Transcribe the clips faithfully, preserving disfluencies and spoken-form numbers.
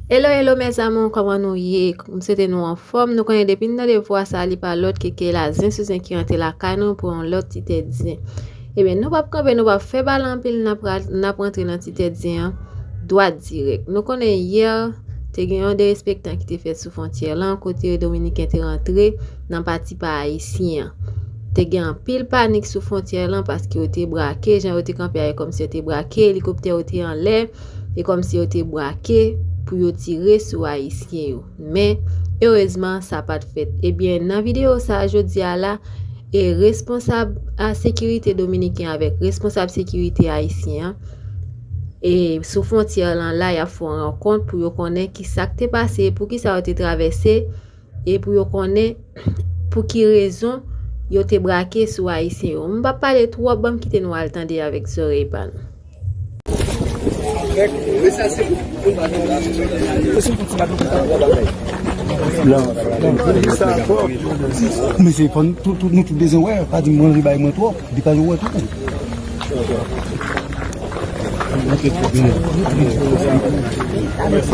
Hello, hello, mes amours, kòman nou ye? M swete nou anfòm. Nou konnen depi n tande vwa sa, li pa lòt ke, ke la zen sou zen ki rantre lakay nou pou yon lòt ti tèt zen. Ebyen, nou p ap kanpe, nou p ap fè bal anpil, n ap ra-, n ap rantre nan ti tèt zen an dwat dirèk. Nou konnen yè, te gen yon derespektan ki te fèt sou fwontyè lan, kote Dominiken te rantre nan pati pa Ayisyen an. Te gen anpil panik sou fwontyè lan paske yo te brake, jan yo te kanpe a, e kòmsi yo te brake, elikoptè yo te anlè, e kòmsi yo te brake pou yo tire sou Ayisyen yo. Men, erezman, sa pa t fèt. Ebyen, nan videyo sa a jodi a la, e responsab a sekirite dominiken avèk responsab sekirite ayisyen an, e sou fwontyè lan la, y ap fè yon rankont pou yo konnen ki sa k te pase, poukisa yo te travèse, e pou yo konnen pou ki rezon yo te brake sou Ayisyen yo. M p ap pale twòp, ban m kite nou al tande avèk zòrèy pa nou. Mesye, fò n tout, tout, nou tout bezwen wè, pa di mwen li bay mwen twòp, li pa yo wè tou.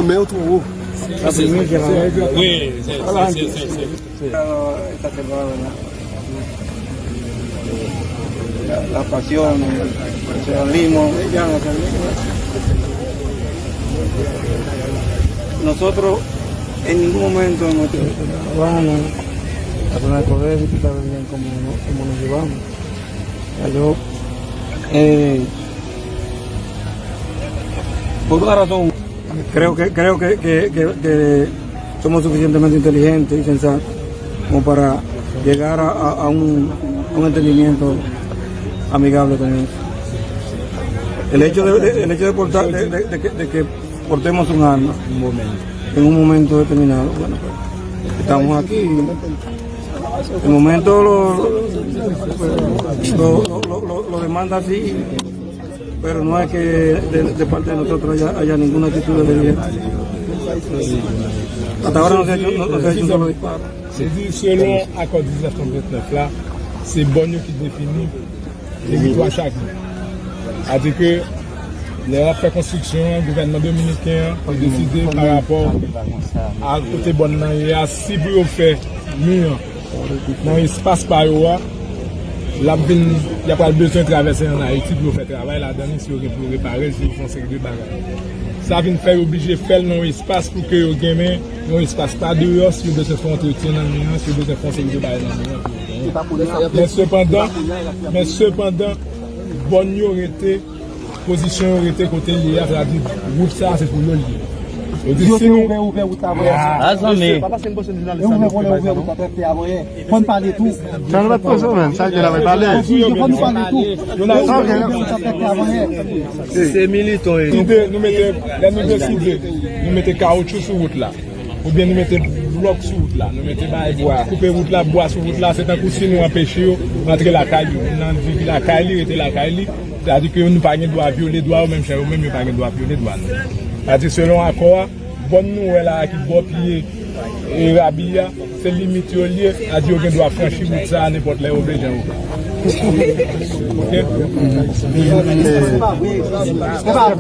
Men yo twò wo. Wi, se, se, se, se, se. La, la pasión, el profesionalismo. Nosotros en ningún momento hemos... Bueno, a poner a correr y tú sabes bien cómo, no- cómo nos llevamos. Yo, eh, por una razón, creo que, creo que, que, que, que somos suficientemente inteligentes y sensatos como para llegar a, a, a un, a un entendimiento amigable con eso. El hecho de, de- el hecho de portar, de, de- de que, de que portemos un arma en un momento determinado, bueno, pues, estamos aquí. De momento lo, lo, lo, lo- lo demanda así, pero no es que de, de parte de nosotros haya, haya ninguna actitud de delincuencia. Hasta ahora no se ha hecho, no- no se ha hecho un solo disparo. Se di, selon akò diznèf tranntrant nèf la, se bòn yo ki defini teritwa chak moun. Sètadi ke lè y ap fè konstriksyon an, gouvènman dominiken an te deside pa rapò a kote bòn nan ye a, si pou yo fè mi an nan espas pa yo a, l ap vin, y ap pral bezwen travèse ann Ayiti pou yo fè travay ladan li, si yo gen pou yo repare l, si yo fè yon seri de bagay. Sa vin fè yo oblije fè l nan yon espas pou ke yo gen men yon espas pa deyò, si yo bezwen fè yon antretyen nan mi an, si yo bezwen fè yon seri de bagay nan mi an pou yo fè. Men sepandan, men sepandan, bòn yo rete, pozisyon yo rete kote l ye a, sètadi wout sa a se pou yo l ye. Yo di si nou ouvè, ouvè wout la, a zanmi. Papa, se yon pwosesis jounalis sa nou fè pa sa non. Fò n pale tou. Sa nou pa t pran sou menm, sa gen la pale. Fò n pale tou. Sa gen la pale. Se militan yo. Deside, nou mete, lè nou deside, nou mete kawotchou sou wout la. Oubyen nou mete blòk sou wout la, nou mete bagay bwa, koupe wout la, bwa sou wout la, se tankou si nou anpeche yo rantre lakay yo. Moun nan di lakay li, rete lakay li. Sètadi ke nou pa gen dwa vyole dwa yo, menm jan yo menm yo pa gen dwa vyole dwa nou. Sètadi selon akò a, bòn nou wè la a ki bò pye e rabi a, se limit yo l ye, sètadi yo gen dwa franchi wout sa a nenpòt lè yo vle, jan yo vle. Oke?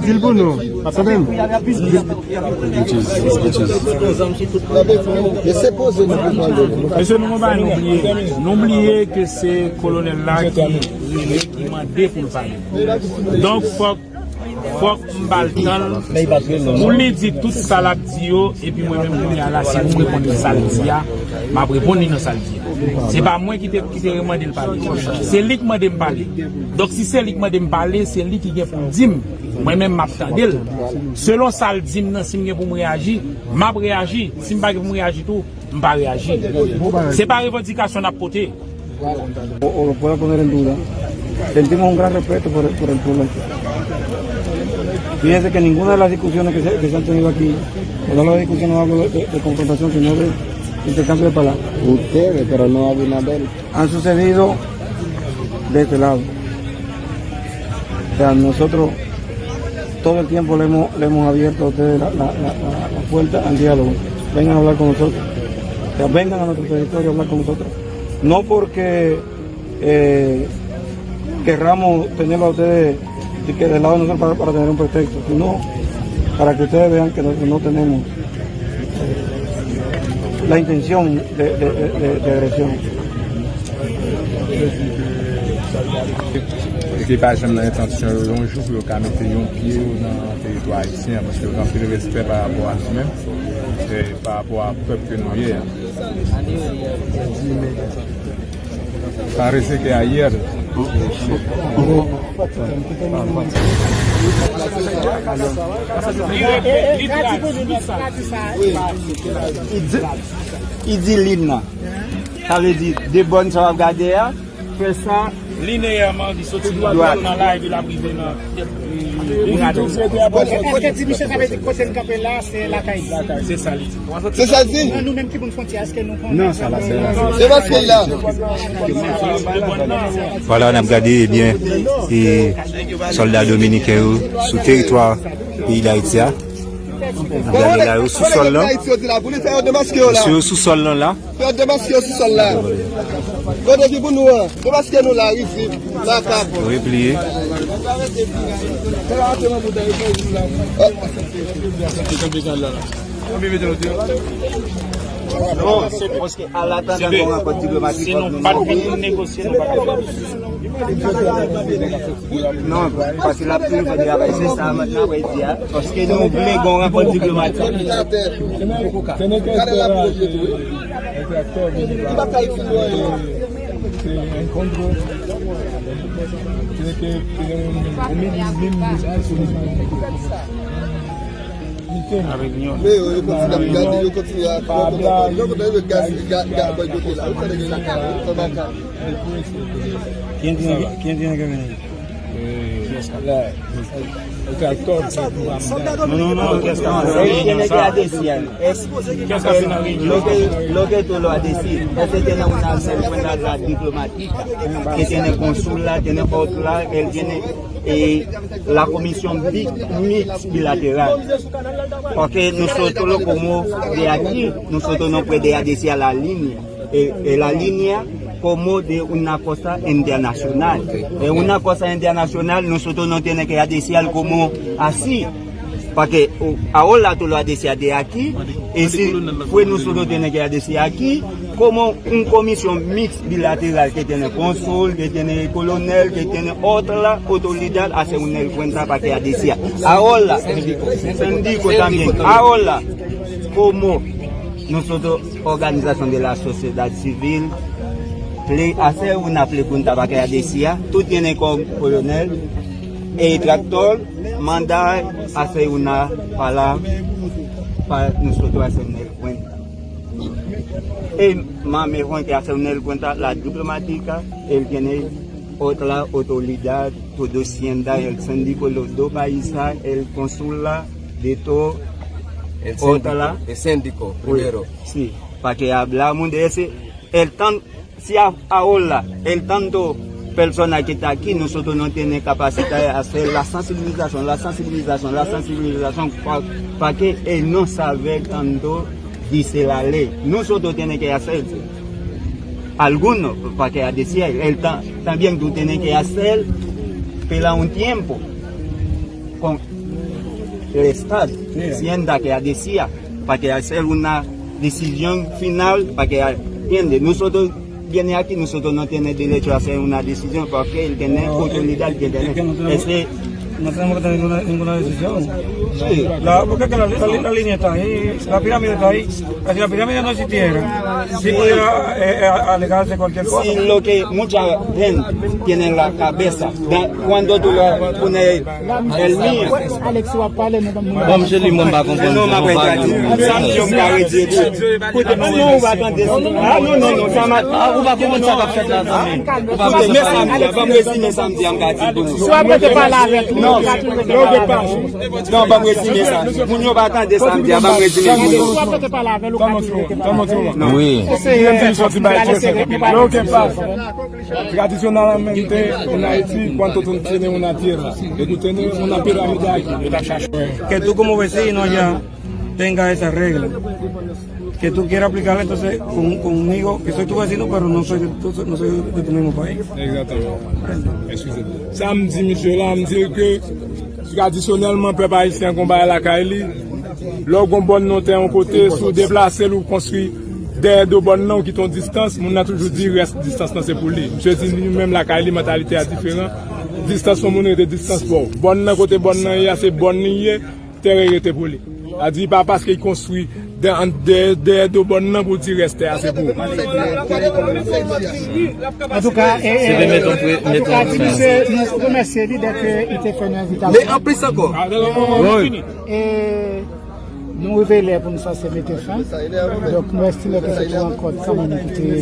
Di l pou nou. Ap tande m? Mesye, nou gon bagay nou bliye. Nou bliye ke se kolonèl la ki rele, ki mande pou l pale. Donk, fòk, fòk m ba l tan l pou li di tout sa l ap di yo, epi mwen menm kounye a la, si pou m reponn li sa l di a, m ap reponn li nan sa l di a. Se pa mwen ki te, ki te remande l pale. Se li k mande m pale. Donk, si se li k mande m pale, se li ki gen pou l di m. Mwen menm, m ap tande l. Selon sa l di m nan, si m gen pou m reyaji, m ap reyaji. Si m pa gen pou m reyaji tou, m pa reyaji. Se pa revandikasyon n ap pote. O, o lo pueda poner en duda. Sentimos un gran respeto por el, por el pueblo. Fíjense que ninguna de las discusiones que se, que se han tenido aquí, cuando hablo de discusión no hablo de, de, de confrontación, sino de intercambio de palabras. Ustedes, pero no Abinader. Han sucedido de este lado. O sea, nosotros todo el tiempo le hemos, le hemos abierto a ustedes la, la, la, la, la puerta al diálogo. Vengan a hablar con nosotros. O sea, vengan a nuestro territorio a hablar con nosotros. No porque, eh, querramos tenerlo a ustedes de que del lado de nosotros para, para tener un pretexto, sino para que ustedes vean que nosotros no tenemos La intención de, de, de, de, de agresión. Ekipaj lan nan entansyon yo yon jou pou yo ka mete yon pye yo nan teritwa ayisyen an, paske yo gen anpil respè pa rapò a nou menm, e pa rapò a pèp ke nou ye a. Parece que ayer. Li di, li di lin nan. Sa vle di, de bòn sa w ap gade a, fè sa. Lineyèman, li soti nan, nan la epi l ap rive nan tèt, e, e, Radòs. Èske di misye sa vle di kote l kanpe la, se lakay li? Se sa li di. Se sa l di? Non, nou menm ki moun fwontyè, èske nou konnen? Non, sa la, se la. Se paske la. Vwala, n ap gade, ebyen, e sòlda dominiken yo sou teritwa peyi Dayiti a. N ap gade la, yo sou sòl lan. Mesye yo sou sòl lan la. Fè demaske yo sou sòl la. Kote ki pou nou an? Demaske nou la, rizib, makak. Repliye. Non, se paske alatandan yon rankont diplomatik ant nou menm. Non, paske l ap toujou fè travay, se sa n ap di a. Paske nou vle gen yon rankont diplomatik. Li pa ka ekri nou anyen. Men yo, yo kontinye ap gade, yo kontinye ap gade, yo kontinye ap gade, yo kontinye ap gade, yo kontinye ap gade, yo kontinye ap gade. ¿Quién tiene que, quién tiene que venir? Eh, la, el tractor. No, no, no, que estamos en la línea, o sea. Lo que, lo que tú lo has decir, ese tiene una cuenta diplomática, que tiene cónsul la, tiene otro la, él tiene, eh, la comisión bi-, mix bilateral. Porque nosotros como de aquí, nosotros no puede decir a la línea. E, e la línea como de una cosa internacional. E una cosa internacional, nosotros no tiene que decir como así. Porque, o, ahora tú lo has dicho de aquí, y si fue nosotros tiene que decir aquí, como un comisión mix bilateral que tiene cónsul, que tiene coronel, que tiene otra autoridad, hace una cuenta para que decía. Ahora, sindiko también. Ahora, como nosotros organización de la sociedad civil, ple hacer una pregunta para que decía, tú tienes como coronel, el tractor, manda hacer una para, para nosotros hacer una cuenta. Y más mejor que hacer una cuenta, la diplomática, él tiene otra autoridad, produciendo el síndico, los dos países, el cónsul, de todo, el síndico, otra. El síndico, primero. Sí, para que habla mundo ese, el tan, si a, ahora, el tanto persona que está aquí, nosotros no tiene capacidad de hacer la sensibilización, la sensibilización, la sensibilización, para, para que él no sabe tanto dice la ley. Nosotros tiene que hacer alguno, para que decía, él ta-, también tú tienes que hacer, pela un tiempo con el Estado, sienta que decía, para que hacer una decisión final, para que entiende, nosotros viene aquí, nosotros no tiene derecho a hacer una decisión, porque él tiene autoridad que tiene. Ese No tenemos que tener ninguna, ninguna decisión. Sí. La, porque es que la, la, la línea está ahí, la pirámide está ahí. Si la pirámide no existiera, sí pudiera, eh, eh, alegarse cualquier cosa. Si lo que mucha gente tiene en la cabeza, da-, cuando tú le pones el mío. Bon, misye li, mwen pa konprann. Non, m ap rete a di. Sa m di yo, m ka rete tou. Kote, non, non, ou pa tande. Ah, non, non, non, sa m a. Ah, ou pa konprann sa k ap fèt la, zanmi. Ou pa konprann sa k ap fèt. Ban m rezime sa m di a, m ka di pou nou. Si w ap rete pale avèk li, non, non, ban m rezime sa. Moun yo pa tande sa m di a, ban m rezime pou nou. Si w ap rete pale avè l, ou ka di. Wi. Tradicionalmente en Haití, cuando tú tienes una tierra y tú tienes una pirámide aquí, que tú como vecino allá tenga esa regla, que tú quieras aplicarla entonces con, conmigo, que soy tu vecino, pero no soy de, no soy de tu mismo país. Exactamente. Excusez-moi. Sa m di misye la, m di l ke tradisyonèlman pèp ayisyen an gon bagay lakay li, Lè w gen yon bòn nan yon tè yon kote, si w deplase l, ou konstwi dèyè do bòn nan, ou kite yon distans, moun nan toujou di rès distans nan se pou li. Misye di li menm lakay li, mantalite a diferan. Distans yon moun rete distans pa w. Bòn nan, kote bòn nan ye a, se bòn li ye, tè a rete pou li. A di pa paske l konstwi dè-, an-, dèyè, dèyè do bòn nan pou di rès tè a se pou ou. Antouka, e, e, Se de meton pre-, antouka, meton ti mesye, nou remèsye li dèt li te fè nou envitasyon. Men anplis ankò. E nou rive lè pou nou sanse mete fen. Donk, nou estime ke se pou ankò kanmenm ki te nou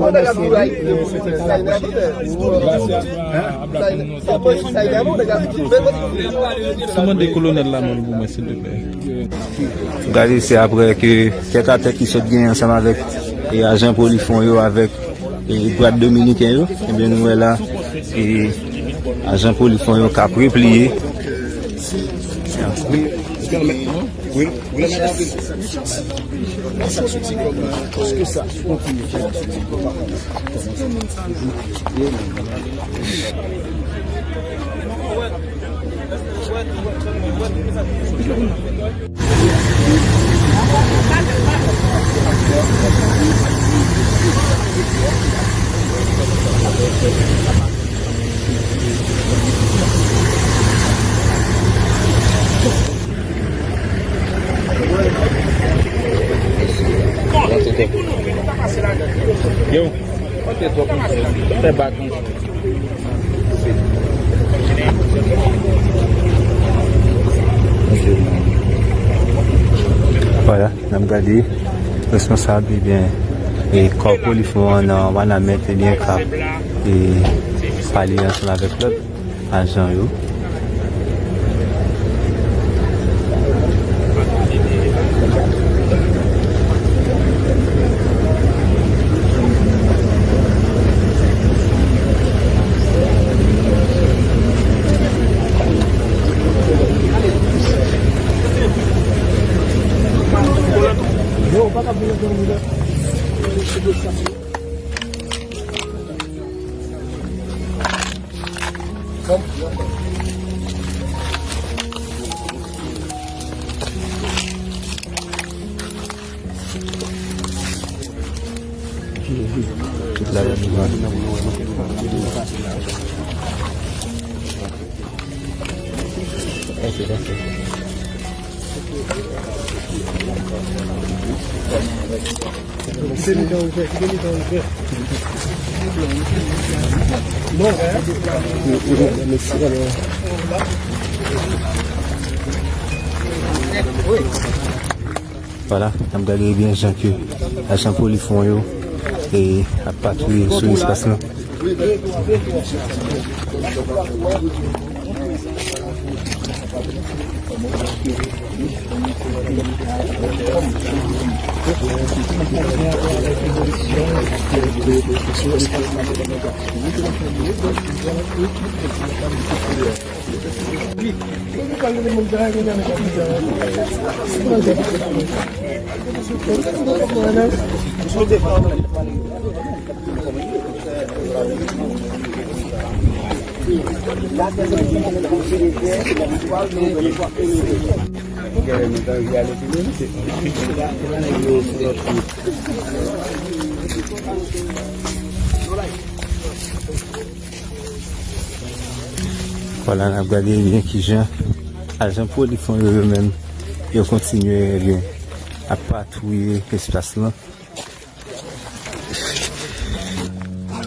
remèsye li, e se te ka la pwochèn. Sa mande kolonèl la menm pou mwen, silvouplè. Gade, se apre ke tèt a tèt li sot genyen ansanm avèk, e, ajan Polifront yo, avèk, e, Brad Dominiken yo. Ebyen, nou wè la, e, ajan Polifront yo k ap repliye. Yo, fè bak. Vwala, n ap gade responsab, ebyen, e kò Polifront an nan Wanament, ebyen, k ap, e, pale ansanm avèk lòt ajan yo. Vwala, n ap gade byen jan ke ajan Polifront yo, e, ap patwouye sou espas lan. Vwala, n ap gade byen kijan ajan Polifront yo, yo menm, yo kontinye, ebyen, ap patwouye espas lan.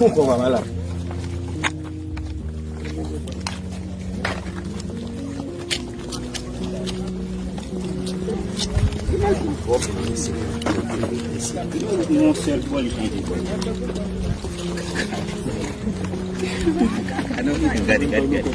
Poukò pa malad? Yon sèl fwa li chanje. Gade, gade, gade.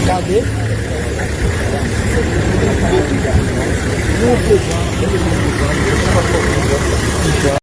Gade.